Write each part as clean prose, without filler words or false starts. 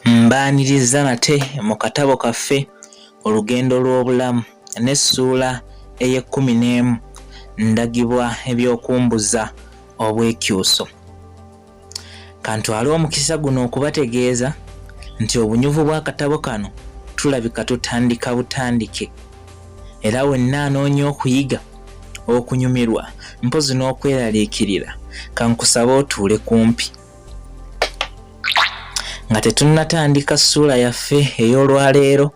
Mbaaniriza nate mu katabo kaffe Olugendo lw'Obulamu n'essuula ey'ekkumi n'emu Ndagibwa eby'okumbuza obwekyuso. Kantwale omukisa guno okubategeeza nti obunyuvu bw'akatabo kano tulabika tutandika butandike era wenna anoonya okuyiga okunyumirwa mpozi n'okweraliikirira kankusabe otuule kumpi. Nga tetunnatandika ssuula yaffe ey'olwaleero,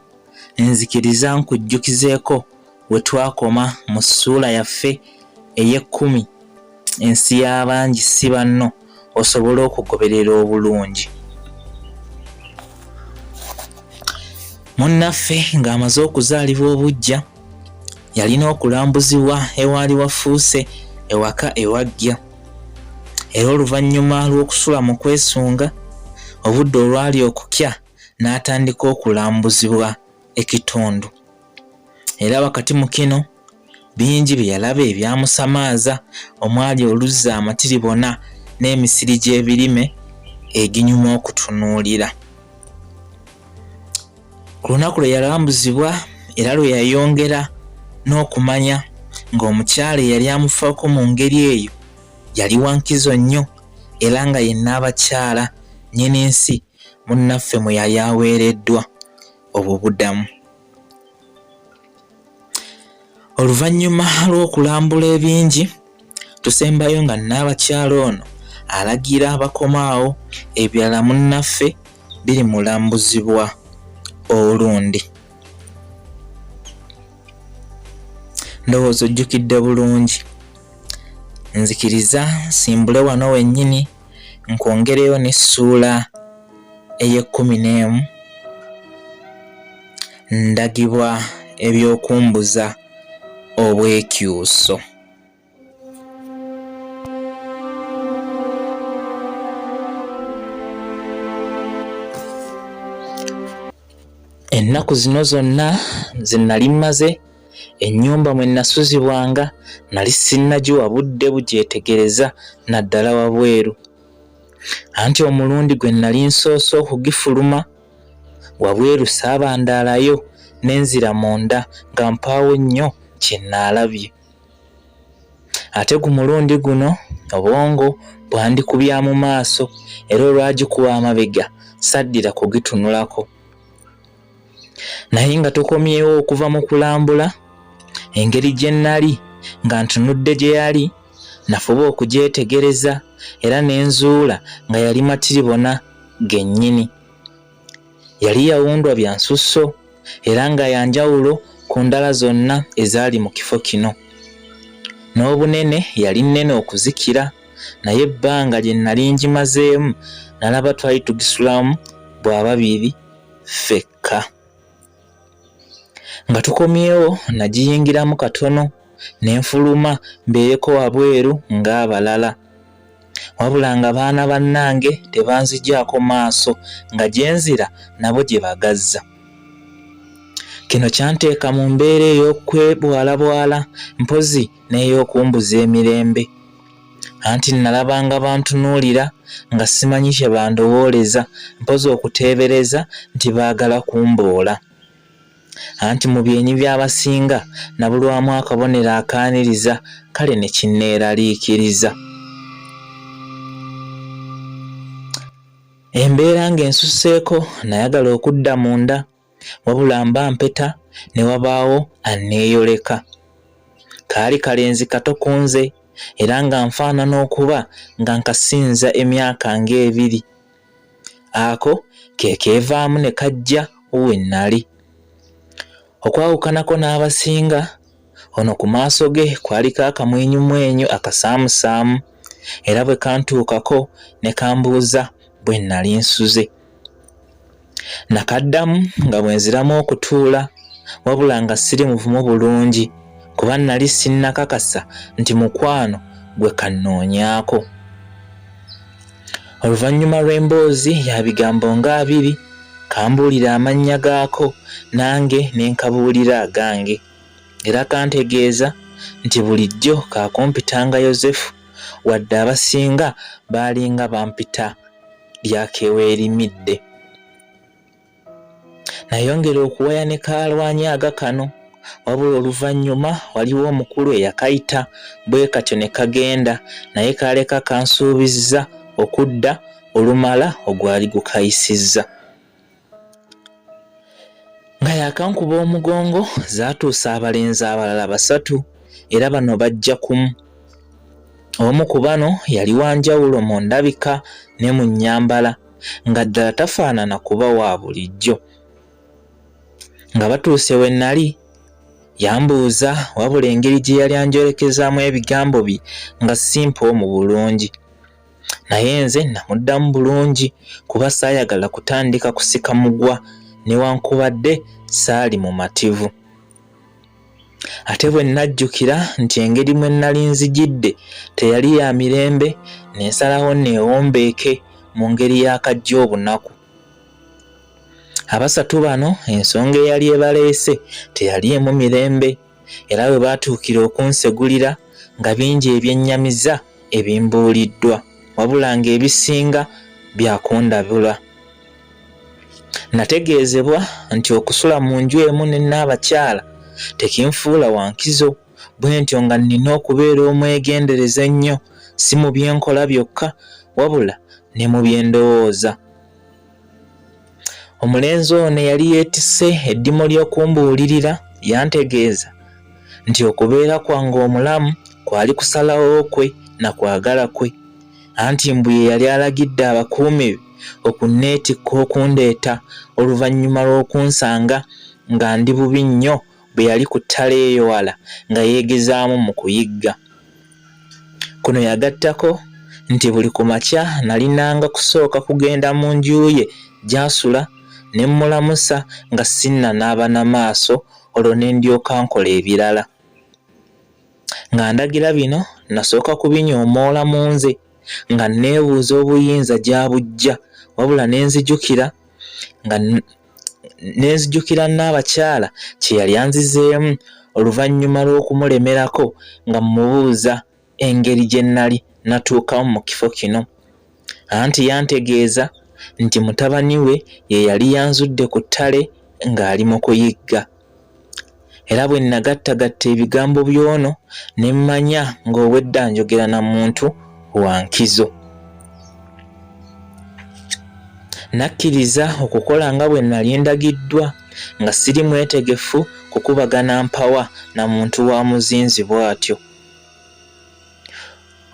nzikiriza nkujjukizeeko we twakoma mu ssuula yaffe ey'ekkumi, Ensi y'abangi si banno, osobole okugoberera obulungi. Munnaffe ng'amaze okuzaalibwa obuggya, yalina okulambuzibwa ewaali wafuuse ewaka ewaggya. Era oluvannyuma lw'okusula mu kwesunga, obudde olwali okukya n'atandika okulambuzibwa ekitundu. Era wakati mu kino, bingi bye yalaba ebyamusamaaza omwali oluzzi amatiribona n'emisiri gy'ebirime eginyuma okutunuulira. Ku lunaku lwe yalambuzibwa era lwe yayongera n'okumanya ng'omukyala eyali amufaako mu ngeri eyo yali wa nkizo nnyo era nga ye nnaabakyala nnyini nsi munnaffe mwe yali aweereddwa obubudamu. Oluvannyuma lw'okulambula ebingi, tusembayo nga nnaabakyala ono alagira bakome awo ebirala munnaffe birimulambuzibwa olundi. Ndowooza ojjukidde bulungi. Nzikiriza nsimbule wano wennyini nkwongereyo n'essuula ey'ekkumi n'emu ndagibwa eby'okumbuza obwekyuso. Ennaku zino zonna ze nnali mmaze ennyumba mwe nnasuzibwanga nali sinnagiwa budde bugyetegereza naddala wabweru. Anti omulundi gwe nnali nsoose okugifuluma wabweru saabandaalayo ne nzira munda nga mpaawo nnyo kye nnaalabye. Ate ku mulundi guno obwongo bwandikubya mu maaso era olwagikuba amabega saddira kugitunulako. Naye nga tukomyewo okuva mu kulambula, engeri gye nnali nga ntunudde gye yali, nafuba okugyetegereza era ne nzuula nga yali matiribona gennyini. Yali yawundwa bya nsusso era nga ya njawulo ku ndala zonna ezaali mu kifo kino. N'obunene yali nnene okuzikira, naye ebbanga lye nnali ngimazeemu nalaba twali tugisulamu bwa babiri ffekka. Nga tukomyewo nagiyingiramu katono ne nfuluma mbeereko wabweru ng'abalala. Wabula nga baana bannange tebanzigyako maaso nga gye nzira nabo gye bagazza. Kino kyanteeka mu mbeera ey'okwebwalabwala mpozzi n'ey'okumbuza emirembe. Anti nnalabanga bantunuulira nga simanyi kye bandowooleza mpozzi okuteebereza nti baagala kumboola. Anti mu byenyi by'abasinga nabulwamu akabonero akaaniriza kale ne kinneeraliikiriza. Embeera ng'ensusseeko nayagala okudda munda wabula mba mpeta ne wabaawo anneeyoleka. Kaali kalenzi kato ku nze era nga nfaanana okuba nga nkasinza emyaka ng'ebiri. Ako ke keevaamu ne kajja we nnali. Okwawukanako n'abasinga, ono ku maaso ge kwaliko akamwenyumwenyu akasaamusaamu era bwe kantuukako ne kambuuza bwe nnali nsuze. Nakaddamu nga bwe nziramu okutuula wabula nga siri muvumu bulungi kuba nnali sinnakakasa nti mukwano gwe kannoonyaako. Oluvannyuma lw'emboozi ya bigambo ng'abiri, kambuulira amannya gaako nange ne nkabuulira agange. Era kantegeeza nti bulijjo kaakumpitanga Yozefu wadde abasinga baalinga bampita lya Keweerimidde. Nayongera okuwaya ne kaalwanyaaga kano wabula oluvannyuma waliwo omukulu eyakayita bwe katyo ne kagenda naye kaaleka kansuubizza okudda olumala ogwali gukayisizza. Nga yakankuba omugongo zaatuusa abalenzi abalala basatu era bano bajja kumu. Omu ku bano yali wa njawulo mu ndabika ne mu nnyambala nga ddala tafaanana kuba wa bulijjo. Nga batuuse we nnali, yambuuza wabula engeri gye yali anjolekezaamu ebigambo bye nga si mpoomu bulungi. Naye nze namuddamu bulungi kuba saayagala kutandika kusika mugwa newankubadde saali mumativu. Ate bwe nnajjukira nti engeri mwe nnali nzijidde teyali ya mirembe ne nsalawo neewombeeke mu ngeri y'akajja obunaku. Abasatu bano ensonga eyali ebaleese teyaliimu mirembe era we baatuukira okunsegulira nga bingi ebyennyamiza ebimbuuliddwa wabula ng'ebisinga byakundabula. Nategeezebwa nti okusula mu nju emu ne nnaabakyala tekinfuula wa nkizo bwe ntyo nga nnina okubeera omwegendereza ennyo si mu bye nkola byokka wabula ne mu bye ndowooza. Omulenzi ono eyali yeetisse eddimu ly'okumbuulirira yantegeeza nti okubeera kwange omulamu kwali kusalawo kwe na kwagala kwe anti mbu ye yali alagidde abakuumi be okunneetikka okundeeta oluvannyuma lw'okunsanga nga ndi bubi nnyo bwe yali ku ttale eyo wala nga yeegezaamu mu kuyigga. Kuno yagattako nti buli ku makya nalinanga kusooka kugenda mu nju ye gy'asula ne mmulamusa nga sinnanaaba na maaso olwo ne ndyoka nkola ebirala. Nga ndagira bino nasooka kubinyoomoola mu nze nga nneebuuza obuyinza gy'abuggya wabula ne nzijukira nga ne nzijukira Nnaabakyala kye yali anzizeemu oluvannyuma lw'okumulemerako nga mmubuuza engeri gye nnali natuukamu mu kifo kino. Anti yantegeeza nti mutabani we ye yali yanzudde ku ttale ng'ali mu kuyigga. Era bwe nagattagatta ebigambo by'ono ne mmanya ng'obwedda njogera na muntu wa nkizo. Nakkiriza okukola nga bwe nali ndagiddwa nga siri mwetegefu kukubagana mpawa na muntu wa muzinzi bw'atyo.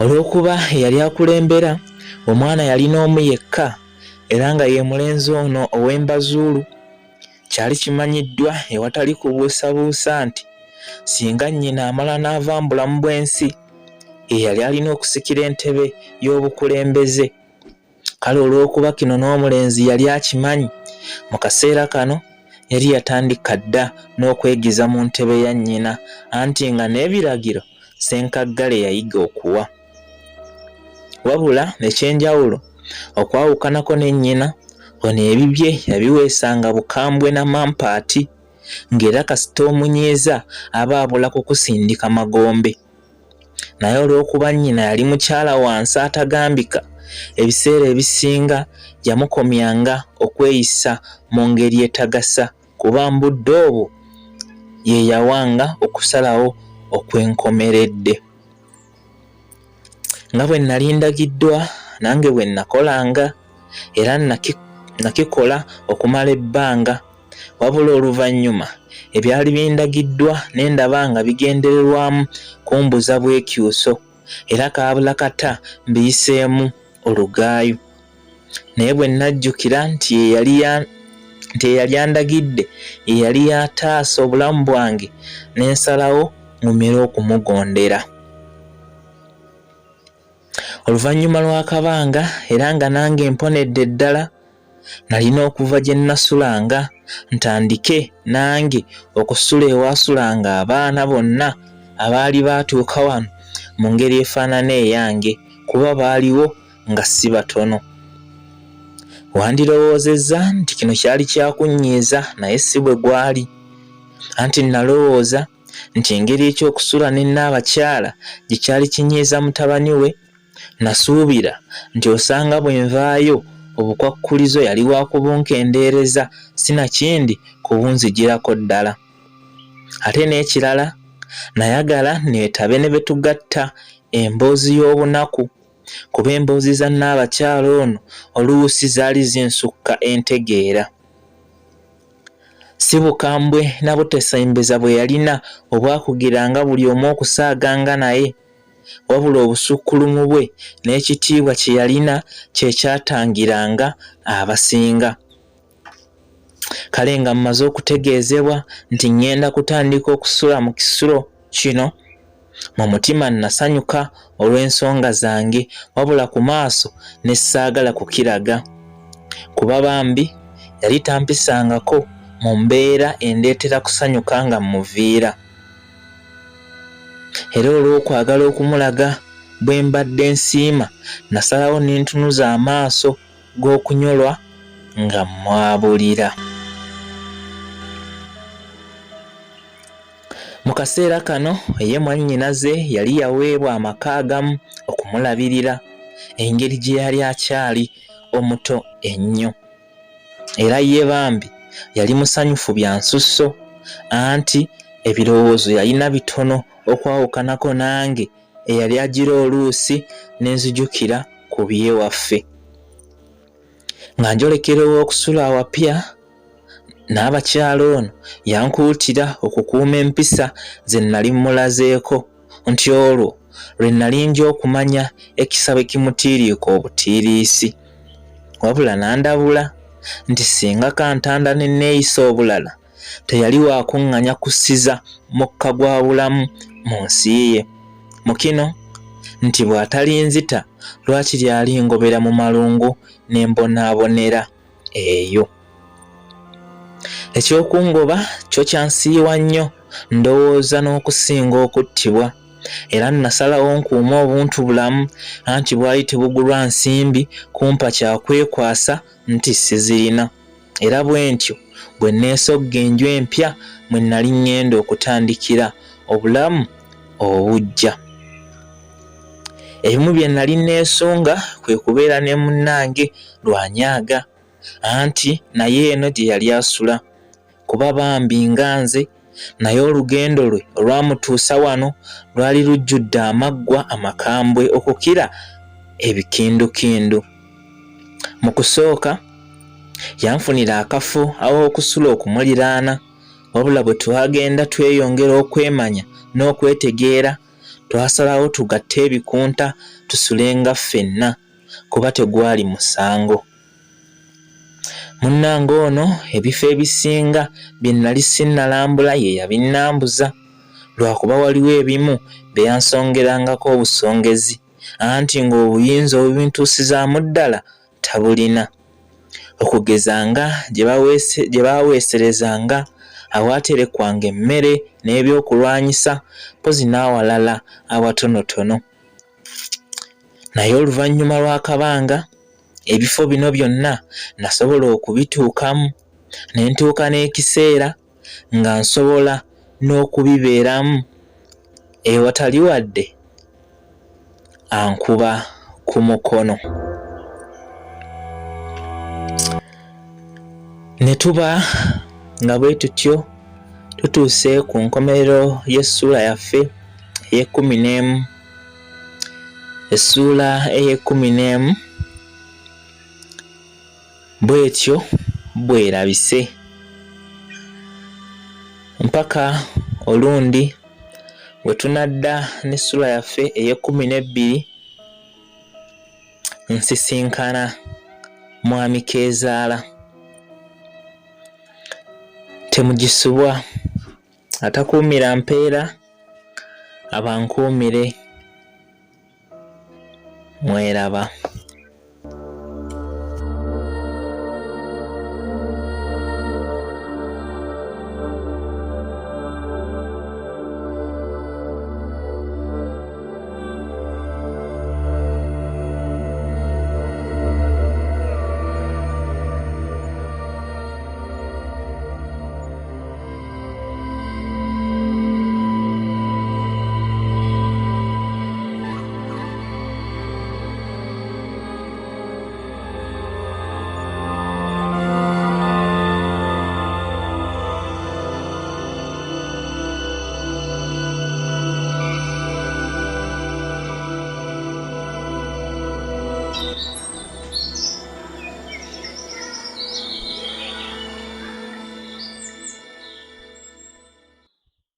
Olw'okuba eyali akulembera omwana yalina omu yekka era nga ye mulenzi ono ow'embazuulu, Kyali kimanyiddwa ewatali kubuusabuusa nti singa nnyina amala n'ava mu bulamu bw'ensi, ye yali alina okusikira entebe y'obukulembeze. Kale olw'okuba kino n'omulenzi yali akimanyi, mu kaseera kano yali yatandika dda n'okwegiza mu ntebe ya nnyina anti nga n'ebiragiro Ssenkaggale yayiga okuwa. Wabula eky'enjawulo okwawukanako ne nnyina, ono ebibye yabiweesanga bukambwe na mampaati ng'era kasita omunyiiza aba abula kukusindika magombe. Naye olw'okuba nnyina yali mukyala wa nsi atagambika, ebiseera ebisinga yamukomyanga okweyisa mu ngeri etagasa kuba mbudde obwo ye yawanga okusalawo okw'enkomeredde. Nga bwe nnali ndagiddwa, nange bwe nnakolanga, era nakikola okumala ebbanga, wabula oluvannyuma ebyali bindagiddwa ne ndaba nga bigendererwamu kumbuza bwekyuso, era kaabula kata mbiyiseemu olugaayu. Naye bwe nnajjukira nti eyali andagidde ye yali yataasa obulamu bwange, ne nsalawo ŋŋumire okumugondera. Oluvannyuma lw'akabanga era nga nange mponedde ddala, nalina okuva gye nnasulanga ntandike nange okusula ewaasulanga abaana bonna abaali baatuuka wano mu ngeri efaanana eyange kuba baaliwo nga si batono. Wandirowoozezza nti kino kyali kya kunnyiiza naye si bwe gwali. Anti nnalowooza nti engeri eky'okusula ne nnaabakyala gye kyali kinyiiza mutabani we, nasuubira nti osanga bwe nvaayo obukwakkulizo yali wa kubunkendeereza sinakindi kubunzigirako ddala. Ate n'ekirala nayagala neetabe ne be tugatta emboozi y'obunaku kuba emboozi za nnaabakyala ono oluusi zaali zinsukka entegeera. Si bukambwe na butesembeza bwe yalina obwakugiranga buli omu okusaaganga naye, wabula obusukkulumu bwe n'ekitiibwa kye yalina kye kyatangiranga abasinga. Kale nga mmaze okutegeezebwa nti ŋŋenda kutandika okusula mu kisulo kino, mu mutima nnasanyuka olw'ensonga zange wabula ku maaso ne ssaagala kukiraga kuba bambi yali tampisangako mu mbeera endeetera kusanyuka nga mmuviira. Era olw'okwagala okumulaga bwe mbadde nsiima, nasalawo ne ntunuza amaaso g'okunyolwa nga mmwabulira. Mu kaseera kano ye mwannyinaze yali yaweebwa amaka agamu okumulabirira engeri gye yali akyali omuto ennyo. Era ye bambi yali musanyufu bya nsusso anti ebirowoozo yalina bitono okwawukanako nange eyali agira oluusi ne nzijukira ku by'ewaffe. Nga njolekera ow'okusula awapya n'abakyala ono yankuutira okukuuma empisa ze nnali mmulazeeko nti olwo lwe nnali nja okumanya ekisa bwe kimutiiriika obutiiriisi. Wabula n'andabula nti singa kantanda ne nneeyisa obulala teyali wa kuŋŋanya kussiza mukka gwa bulamu mu nsi ye. Mu kino nti bw'atalinzita lwakiri alingobera mu malungu ne mbonaabonera eyo. Eky'okungoba kyo kyansiiwa nnyo ndowooza n'okusinga okuttibwa era nnasalawo nkuume obuntu bulamu anti bwali tebugulwa nsimbi kumpa kya kwekwasa nti sizirina era bwentyo bwe nneesogga enju empya mwe nnali ŋŋenda okutandikira obulamu obuggya. Ebimu bye nnali nneesunga kwe kubeera ne munnange Lwanyaaga anti naye eno gye yali asula kuba bambi nga nze naye olugendo lwe olwamutuusa wano lwali lujjudde amaggwa amakambwe okukira ebikindukindu. Mu kusooka yanfunira akafo aw'okusula okumuliraana wabula bwe twagenda tweyongera okwemanya n'okwetegeera twasalawo tugatte ebikunta tusulenga ffenna kuba tegwali musango. Munnange ono ebifo ebisinga bye nnali sinnalambula ye yabinnambuza lwakuba waliwo ebimu bye yansongerangako obusongezi anti ng'obuyinza obubintuusizaamu ddala tabulina. Okugeza nga gye baaweeserezanga awaaterekwanga emmere n'ebyokulwanyisa mpozzi n'awalala awatonotono. Naye oluvannyuma lw'akabanga ebifo bino byonna nasobola okubituukamu ne ntuuka n'ekiseera nga nsobola n'okubibeeramu ewatali wadde ankuba ku mukono. Ne tuba nga bwe tutyo tutuuse ku nkomerero y'essuula yaffe ey'ekkumi n'emu. Essuula ey'ekkumi n'emu bw'etyo bw'erabise mpaka olundi we tunadda n'essuula yaffe ey'ekkumi n'ebbiri nsisinkana Mwami Keezaala. Temugisubwa atakuumira mpeera abankuumire mweraba.